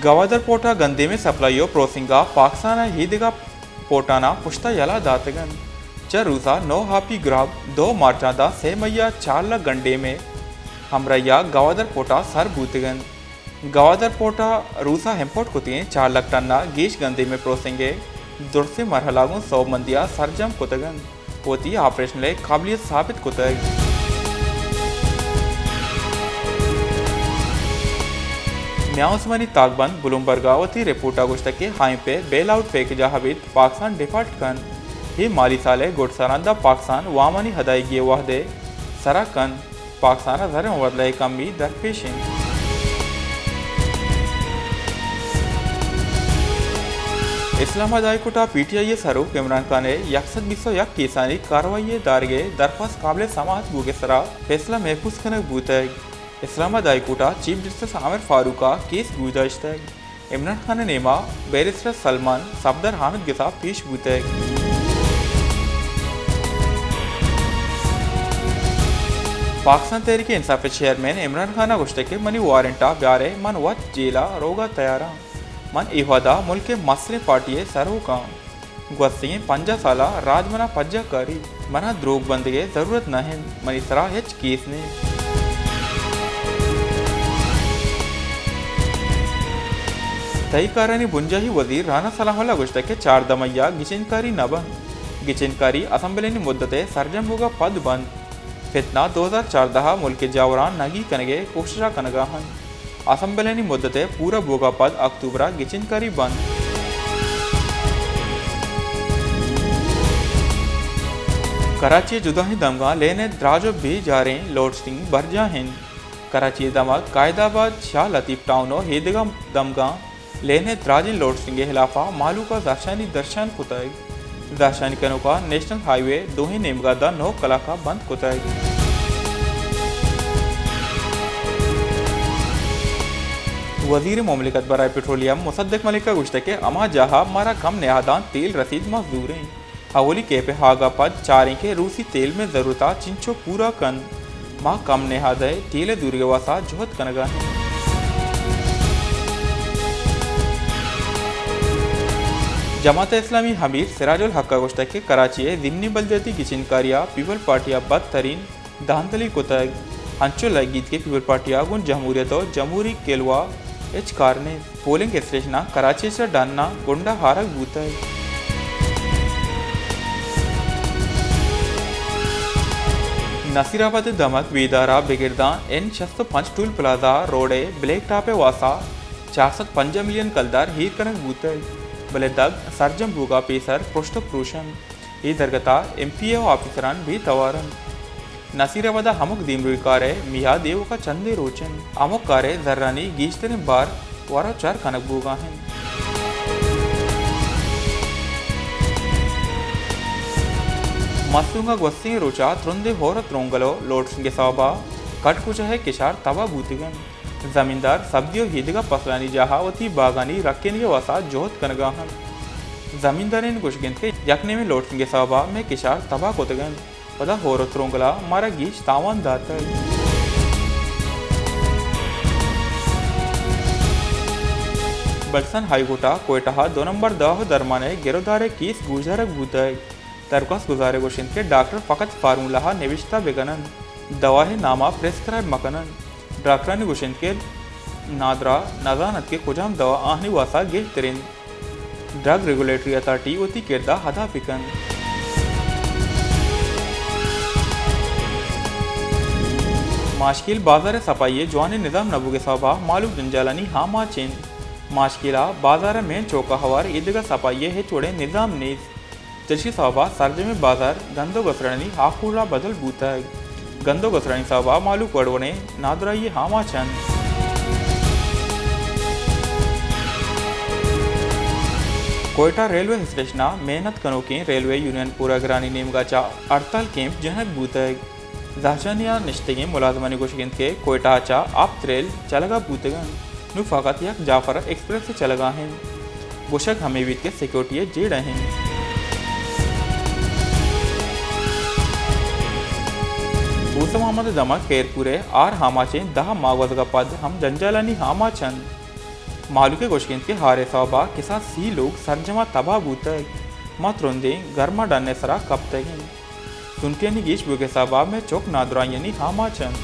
گوادر پورٹ ءَ گندیم ءِ سپلائی ءُ پروسنگ ءَ پاکستان ءَ ایدگہ پورٹان ءَ پشت ءَ یلہ داتگ اَنت۔ چہ روز ءَ نو ہاپی گراب دو مارچ ءَ داں سے مئی ءَ چار لکھ گندیم ءِ ہمراہی ءَ گوادر پورٹ ءَ سر بوتگ اَنت۔ گوادر پورٹ ءَ روز ءَ امپورٹ کتگیں چار لکھ ٹن ءَ گیش گندیم ءِ پروسنگ ءِ درسیں مرحلہ گوں سوبمندی ءَ سرجم کتگ اَنت۔ وتی آپریشنل قابلیت ثابت کتگ۔ میان استمانی تاکبند بلومبرگ ءَ وتی رپورٹ ءَ گوشتگ کہ آئی ایم ایف ءِ بیل آؤٹ پیکج ءَ ابید پاکستان ڈیفالٹ کنت۔ اے مالی سال ءِ گڈسراں داں پاکستان وامانی ادائیگی ءِ وھد ءِ سرا کنت۔ پاکستان ءَ زر ءِ مبادلہ ءِ کمی درپیش اِنت۔ اسلام آباد ہائی کورٹ ءَ پی ٹی آئی ءِ سروک عمران خان ءِ یک سد بیست ءُ یک کیسانی کاروائی ءِ دارگ ءِ درخواست قابل سماعت بوگ ءِ سرا فیصلہ محفوظ کنگ بوتگ۔ اسلام آباد ہائی کورٹ ءَ چیف جسٹس عامر فاروق ءَ کیس گوشداشتگ۔ عمران خان ءِ نیما بیرسٹر سلمان صفدر حامد گسا پیش بوتگ۔ پاکستان تحریک انصاف ءِ چیئرمین عمران خان ءَ گوشتگ کہ منی وارنٹ ءَ بیارئے، من وت جیل ءَ روگ ءَ تیار آں۔ من اے وھد ءَ ملک ءِ مستریں پارٹی ءِ سروک آں۔ گوستگیں پنجاہ سال ءَ راج من ءَ پجا کاری، من ءَ دروگ بندگ ءِ ضرورت نہ اِنت، منی سرا ہچ کیس نہ اِنت۔ تہی کارانی بنجاہی وزیر رانا سلام اللہ ءَ گوشتگ کہ چاردہ مئی ءَ گچینکاری نہ بنت۔ گچینکاری اسمبلانی مدت ءِ سرجم بوگ ءَ پد بنت۔ فتنہ دو ہزار چاردہ ءَ ملک ءِ جاوراں نگی کنگ ءِ کوشش ءَ کنگ ءَ اَنت۔ اسمبلانی مدت ءِ پورا بوگ ءَ پد اکتوبر ءَ گچینکاری بنت۔ کراچی ءِ جدائیں دمگاں لین ءِ دراج ءُ بے جاریں لوڈشنگ برجاہ اِنت۔ کراچی ءِ دمگ قائد آباد، شاہ لطیف ٹاؤن ءُ ایدگہ دمگاں لین ءِ دراجیں لوڈشنگ ءِ ہلاف ءَ مہلوک ءَ زہرشانی درشان کتگ۔ زہرشانی کنوکاں نیشنل ہائی وے دوہیں نیمگ ءَ داں نو کلاک ءَ بند کتگ۔ وزیر مملکت برائے پٹرولیم مصدق ملک ءَ گوشتگ کہ ہما جاہ ءَ مارا کم نہاداں تیل رسیت، ما زوریں اولی کیپ ءِ ہاگ ءَ پد چاریں کہ روسی تیل مئے ضرورت ءَ چنچو پورا کنت۔ ما کم نہاد ءِ تیل ءِ زورگ ءِ واستہ جہد کنگ ءَ ایں۔ جماعت اسلامی ءِ امیر سراج الحق ءَ گوشتگ کہ کراچی ءِ ضمنی بلدیاتی گچینکاری ءَ پیپلز پارٹی ءَ بدترین دھاندلی کتگ۔ انچو لگیت کہ پیپلز پارٹی ءَ گوں جمہوریت ءُ جمہوری کلوہ ءَ ہچ کار نیست۔ پولنگ اسٹیشناں کراچی ءَ چہ ڈن ءَ گنڈا آرگ بوتگ۔ نصیر آباد ءِ دمگ بیدار ءَ بگر داں این شست ءُ پنچ ٹول پلازہ روڈ ءِ بلیک ٹاپ ءِ واستہ چار سد پنجاہ ملین کلدار ایر کنگ بوتگ، بلے دگ سرجم بوگ ءَ پیسر پرشت ءُ پروش اِنت۔ اے درگت ءَ ایم پی اے ءُ آفیسران بے توار اَنت۔ نصیر آباد ءَ ہمک دیمروئی کار ءِ میاد ایوک ءَ چندے روچ اِنت۔ ہمک کار ءِ زرانی گیشتریں بار ور ءُ چر کنگ بوگ ءَ اِنت۔ مستونگ ءَ گوستگیں روچ ءَ ترندیں ہور ءُ ترونگل ءُ لوڈشنگ ءِ سوب ءَ کٹ کچہ ءِ کشار تباہ بوتگ اَنت۔ زمیندار سبزی ءُ ایدگہ پسلانی جاہ ءَ وتی باگانی رکینگ ءِ واستہ جہد کنگ ءَ اَنت۔ زمیندارانی گوشگ اِنت کہ یک نیمیں لوڈشنگ ءِ سوب ءَ مئے کشار تباہ کتگ اَنت۔ پدا ہور ءُ ترونگل ءَ مارا گیش تاوان داتگ۔ بلوچستان ہائی کورٹ ءَ کوئٹہ ءَ دو نمبر دوا ءُ درمان ءِ گرودار ءِ کیس گوشدارگ بوتگ۔ درخواست گزار ءِ گوش اِنت کہ ڈاکٹر فقط فارمولہ ءَ نبشتہ بہ کن اَنت، دوا ءِ نام ءَ پرسکرائب مہ کن اَنت۔ ڈاکٹرانی گوش اِنت کہ نادراہ نہ زان اَنت کہ کجام دوا آہانی واستہ گہتر اِنت۔ ڈرگ ریگولیٹری اتھارٹی وتی کرد ءَ ادا بہ کنت۔ ماشکیل بازار ءِ صفائی ءِ جوانیں نظام نہ بوگ ءِ سوب ءَ مہلوک جنجالانی آماچ اِنت۔ ماشکیل ءِ بازار ءِ مین چوک ءَ ہوار ایدگہ صفائی ءِ ہچ وڑیں نظام نیست۔ چشی سوب ءَ سرجمیں بازار گند ءُ گسرانی آکوڑ ءَ بدل بوتگ۔ گند ءُ گسرانی سوب ءَ مہلوک وڑ وڑیں نادراہی ءِ آماچ اَنت۔ کوئٹہ ریلوے اسٹیشن ءَ محنت کنوکیں ریلوے یونین پورا گرانی نیمگ ءَ چہ ہڑتال کیمپ جنگ بوتگ۔ زہرشانی ءَ نشتگیں ملازمانی گوشگ اِنت کہ کوئٹہ ءَ چہ ہپت ریل چلگ ءَ بوتگ اَنت، نوں فقط یک جعفر ایکسپریس چلگ ءَ اِنت۔ گوشگ ہمے بیت کہ سیکورٹی ءِ جیڑہ اِنت۔ بوسہ محمد ءِ دمگ خیرپور ءِ آر آماچیں دہ ماہ گوزگ ءَ پد ہم جنجالانی آماچ اَنت۔ مہلوک ء گوشگ انت کہ ہار ء سوب ء کساس سی لوگ سرجم ء تباہ بوتگ، ماں ترندیں گرم ء ڈن ء سرا کپتگ انت۔ سنٹیانی گیش بوگ ء سوب ء مئے چک نادراہیانی آماچ انت۔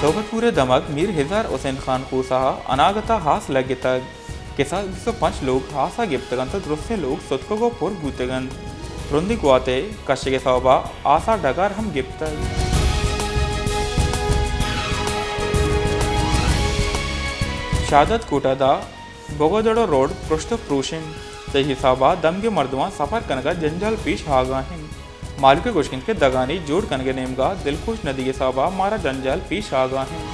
صحبت پور ء دمگ میر ہزار حسین خان کوسہ ء اناگت ء ہاس لگتگ۔ کساس بیست ء پنچ لوگ ہاس ء گپتگ انت ء درستیں لوگ ستکگ ء پر بوتگ انت۔ ترندیں گوات ء کشگ ء سوب ء ہاس ء ڈگار ہم گپتگ۔ شہداد کوٹ ء داں بگودڑو روڈ پرشت ء پروش انت، چہ ہساب ء دمگ ء مردماں سفر کنگ ء جنجال پیش آگاہ انت۔ مہلوک ء گوشگ انت کہ دگانی جوڑ کنگ ء نیمگ ء دلکوش نہ دیگ ء سوب ء مارا جنجال پیش آگاہ انت۔